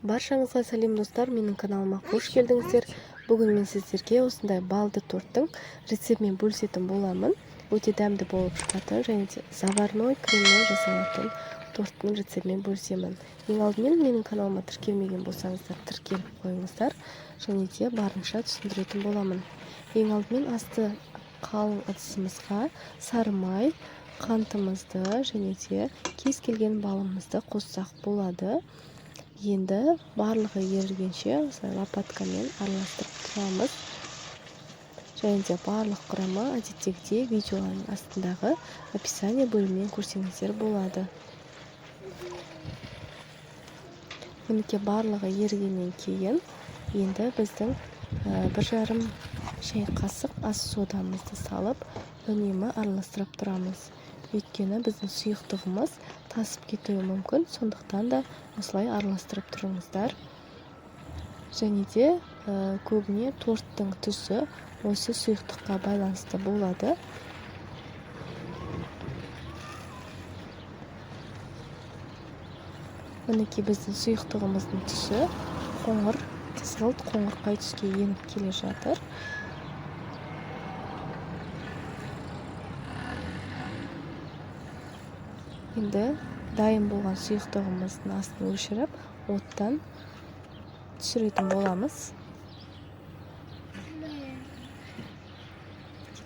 Баршаңызға сәлем достар, менің каналыма қош келдіңіздер. Бүгін мен сіздерге осындай балды торттың рецептімен бөлісетін боламын. Өте дәмді болып шығатын және де заварной креммен жасалатын торттың рецептімен бөлісемін. Ең алдымен менің каналыма тіркелмеген болсаңыздар, тіркеліп қойыңыздар және де барынша түсіндіретін боламын. Ең алдымен асты қалың ыдысымызға сары май, қантымызды және де кез келген балымызды қоссақ болады. Енді барлығы ерігенше осылай лопаткамен араластырып тұрамыз. Және де барлық құрамы әдеттегідей видеоның астындағы описание бөлімінен көрсеңіздер болады. Мінекей барлығы ерігеннен кейін енді біздің 1,5 шай қасық ас содамызды салып үнемі араластырып тұрамыз. Өйткені біздің сұйықтығымыз тасып кетуі мүмкін, сондықтан да осылай араластырып тұрыңыздар. Және де көбіне торттың түсі осы сұйықтыққа байланысты болады. Мінекей біздің сұйықтығымыздың түсі қоңыр, қызғылт қоңырқай түске еніп келе жатыр. Енді дайын болған сұйықтығымыздың астын өшіріп, оттан түсіретін боламыз.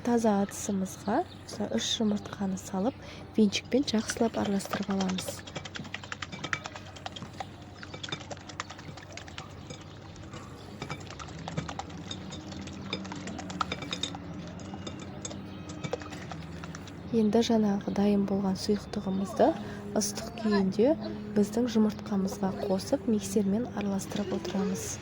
Таза ыдысымызға осылай 3 жұмыртқаны салып, венчикпен жақсылап араластырып аламыз. Енді жаңағы дайын болған сұйықтығымызды ыстық күйінде біздің жұмыртқамызға қосып, миксермен араластырып отырамыз.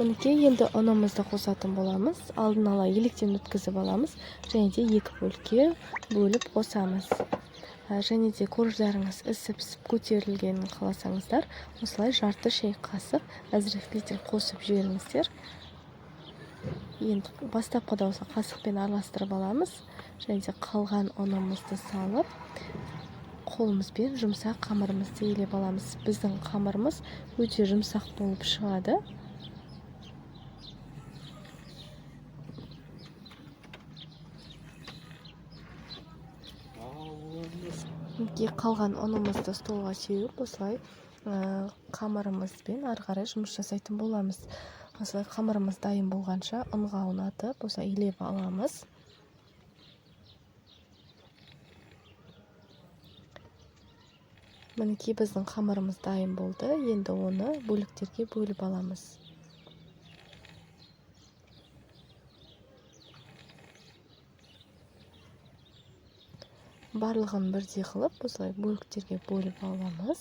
Мінекей енді ұнымызды қосатын боламыз. Алдын ала електен өткізіп аламыз және де 2 бөлікке бөліп қосамыз. Және де корждарыңыз ісіп пісіп көтерілгенін қаласаңыздар, осылай жарты шай қасық разрыхлитель қосып жіберіңіздер. Енді бастапқыда осы қасықпен араластырып аламыз және де қалған ұнымызды салып, қолымызбен жұмсақ қамырымызды елеп аламыз. Біздің қамырымыз өте жұмсақ болып шығады. Мінекей қалған ұнымызды столға сеуіп, осылай қамырымызбен ары қарай жұмыс жасайтын боламыз. Осылай қамырымыз дайын болғанша ұнға ұнатып, осылай илеп аламыз. Мінекей біздің қамырымыз дайын болды. Енді оны бөліктерге бөліп аламыз. Барлығын бірдей қылып, осылай бөліктерге бөліп аламыз.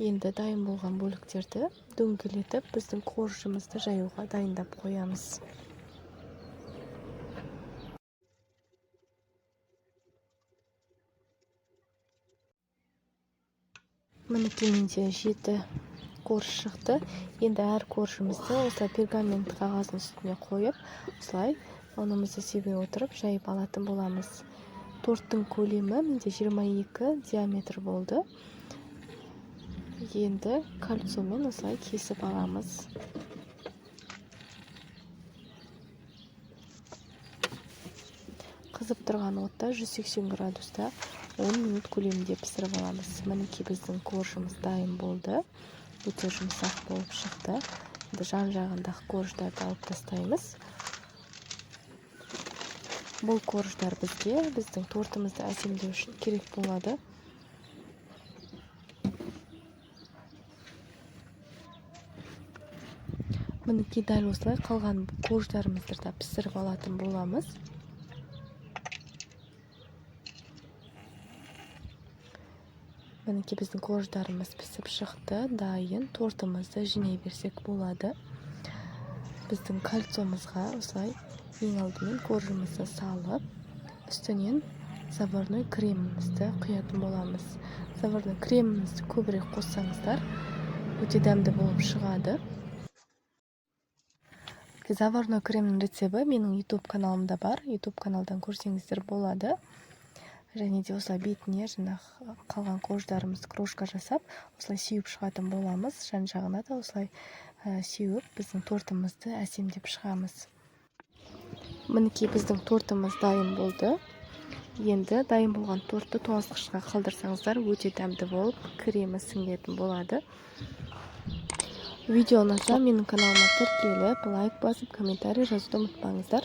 Енді дайын болған бөліктерді дөңгелетіп, біздің коржымызды жаюға дайындап қоямыз. Мінекей менде 7 корж шықты. Енді әр коржымызды осылай пергамент қағаздың үстіне қойып, осылай ұнымызды себе отырып жайып алатын боламыз. Торттың көлемі менде 22 диаметр болды. Енді кольцомен осылай кесіп аламыз. Қызып тұрған отта 180 градуста 10 минут көлемінде пісіріп аламыз. Мінекей біздің коржымыз дайын болды. Өте жұмсақ болып шықты. Енді жан-жағындағы корждарды алып тастаймыз. Бұл корждар бізге, біздің тортымызды әсемдеу үшін керек болады. Мінекей дәл осылай қалған корждарымызды да пісіріп алатын боламыз. Мінекей біздің корждарымыз пісіп шықты, дайын. Тортымызды жинай берсек болады. Біздің кольцомызға осылай ең алдымен коржымызды салып, үстінен заварной кремімізді құятын боламыз. Заварной кремімізді көбірек қоссаңыздар, өте дәмді болып шығады. Заварной кремнің рецебі менің YouTube каналымда бар, YouTube каналдан көрсеңіздер болады. Және де осылай бетіне жаңағы қалған корждарымызды крошка жасап, осылай сеуіп шығатын боламыз. Жан жағына да осылай сеуіп, біздің тортымызды әсемдеп шығамыз. Мінекей, біздің тортымыз дайын болды. Енді дайын болған тортты тоңазытқышқа қалдырсаңыздар, өте дәмді болып, кремі сіңетін болады. Видео ұнаса, менің каналыма тіркеліп, лайк басып, комментарий жазуды ұмытпаңыздар.